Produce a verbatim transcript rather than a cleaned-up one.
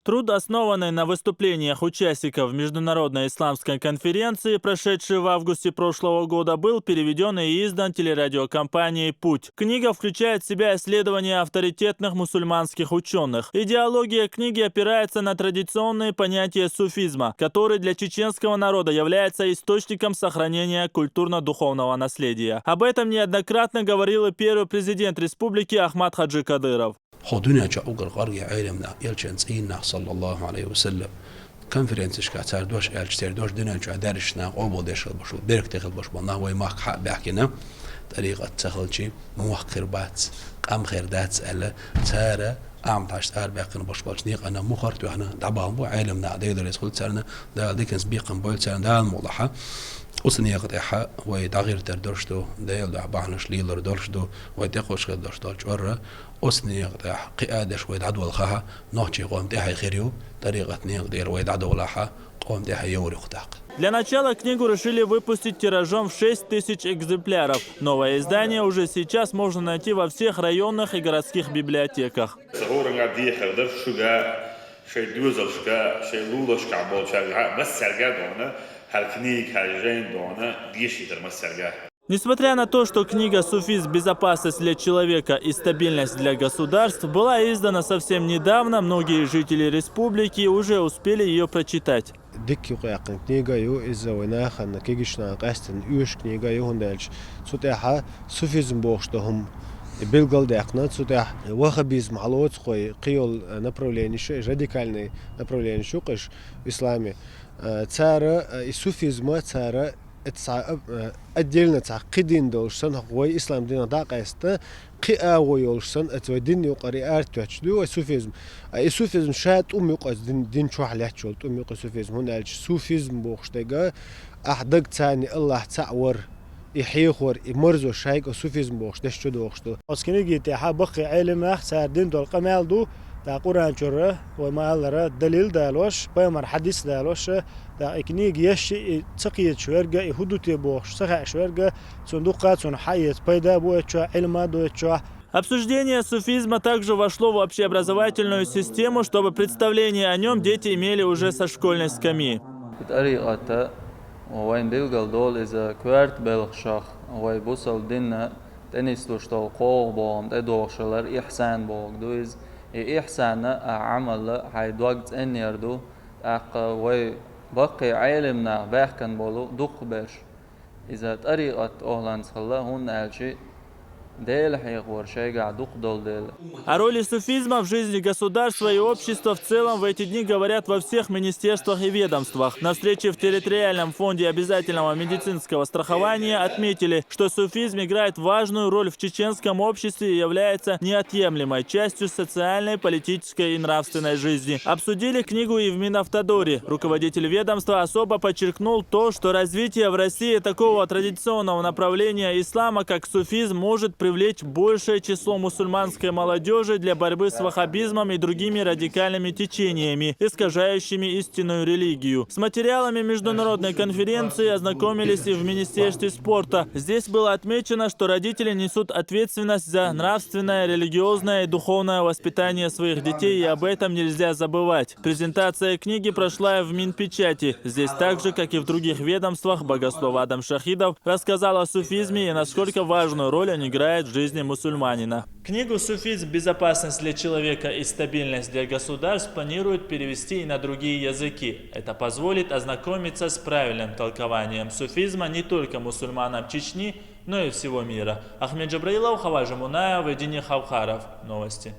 Труд, основанный на выступлениях участников Международной исламской конференции, прошедшей в августе прошлого года, был переведен и издан телерадиокомпанией «Путь». Книга включает в себя исследования авторитетных мусульманских ученых. Идеология книги опирается на традиционные понятия суфизма, который для чеченского народа является источником сохранения культурно-духовного наследия. Об этом неоднократно говорил и первый президент республики Ахмад Хаджи Кадыров. Хьо дуьнен чохь угар гӀоргий Ӏелам нах, элчан цӀийнах, саллаллаху Ӏалайхи ва саллам, конференцешкахь цара дош аьлча, церан дош дуьнен чохь даьржича нах къобал деш хила баш, беркате хила баш болу нах вай махка хьа а баьхкина, тӀарикъат ца хилчий, мохк хир бац, къам хир дац аьлла, цара Ахьмад-Хьаьжас арабаьккхина баш болчу некъана мухӀар а тоьхна, дӀабахна бу Ӏелам нах, Дела реза хуьлда царна, Дала диканца бекхам бойла царна, Дала мукъ лахь. Оцу некъа тӀехь вай дӀагӀертар долуш ду, Делан дуьхьа бахьанаш лелар долуш ду, вай тӀекхуьуш хир долуш долчу орра, оцу некъа тӀехь кхиадеш вай дӀадолу хахь, нохчийн къоман тӀаьхье хир ю, тӀарикъат некъа тӀера вай дӀадолахь, къоман тӀаьхье йовр ю кху тӀаккха. Для начала книгу решили выпустить тиражом в шесть тысяч экземпляров. Новое издание уже сейчас можно найти во всех районных и городских библиотеках. Сан хӀоранга дехар дара шуьга, шайн доьзалшка, шайн лулашкахь болчаьрга, массаьрга а дона, хӀара книга, хӀара жайна дона, дешийтар массаьрга. Несмотря на то, что книга «Суфизм. Безопасность для человека и стабильность для государств» была издана совсем недавно, многие жители республики уже успели ее прочитать. Дика юкъаяьккхина книга ю, иза вай нахана, кегийчу нахана къаьстина оьшуш книга ю, хӀунда аьлча цу тӀехь суфизм бохуш долу хӀума, и билгал а даьккхина, цу тӀехь ваххабизм хьалоцу кхой, кхин йолу направленеш, радикальный направленеш ю-кх уьш исламе. Цара и суфизма, цара Эццахь отдельно цхьа кхин дин долуш санна, хӀокху вай ислам динах дӀа а къаьстина, кхин агӀо йолуш санна, эца вай дин юкъара и арта тоьттуш ду вай суфизм. Ткъа и суфизм ша тӀум ю-кх оцу дин, дин чохь лаьтташ йолу тӀум ю-кх и суфизм, хӀунда аьлча суфизм бохуш дерг, ахь даг царний Аллахь цхьаъ вар, и хьехор, и марзо шайга суфизм бохуш деш чудогӀуш ду. Оцу книги тӀехь баккхий Ӏелам нах, цара дина долу къамел ду, тӀаккха Къуръан чуьра, вай ма-аллара, далил далош, пайхамар хьадис далош, тӀаккха и книга еш и ца кхеташ верг, и хӀун ду те бохуш ца хаьаш верг, цунна дуккха а цунна хьаэца пайда а бу эцу чохь, Ӏилма а ду эцу чохь. Обсуждение суфизма также вошло в общеобразовательную систему, чтобы представление о нём дети имели уже со школьной скамьи. ТӀарикъат, вайна билгал долу иза, коьрта белхашах вай бусалба динна тӀенислуш долу кхоалгӀа бохам тӀедогӀуш хилар, ихьсан бохург ду иза. И ихьсан а, Ӏамал а хьайн дог цӀенъяр ду, тӀаккха вай баккхий Ӏелам нах баьхкина болу дукхахберш. Иза тӀарикъат охӀланца хилла, хӀунда аьлча Дела хьехор шайгахь дукха долу дела. О роли суфизма в жизни государства и общества в целом в эти дни говорят во всех министерствах и ведомствах. На встрече в территориальном фонде обязательного медицинского страхования отметили, что суфизм играет важную роль в чеченском обществе и является неотъемлемой частью социальной, политической и нравственной жизни. Обсудили книгу и в Минавтодоре. Руководитель ведомства особо подчеркнул то, что развитие в России такого традиционного направления ислама, как суфизм, может привлечь большее число мусульманской молодёжи для борьбы с ваххабизмом и другими радикальными течениями, искажающими истинную религию. С материалами международной конференции ознакомились и в Министерстве спорта. Здесь было отмечено, что родители несут ответственность за нравственное, религиозное и духовное воспитание своих детей, и об этом нельзя забывать. Презентация книги прошла и в Минпечати. Здесь так же, как и в других ведомствах, богослов Адам Шахидов рассказал о суфизме и насколько важную роль он играет в жизни мусульманина. Книгу «Суфизм. Безопасность для человека и стабильность для государств» планируют перевести и на другие языки. Это позволит ознакомиться с правильным толкованием суфизма не только мусульманам Чечни, но и всего мира. Ахмед Джабраилов, Хаважи Мунаев, Эдини Хавхаров. Новости.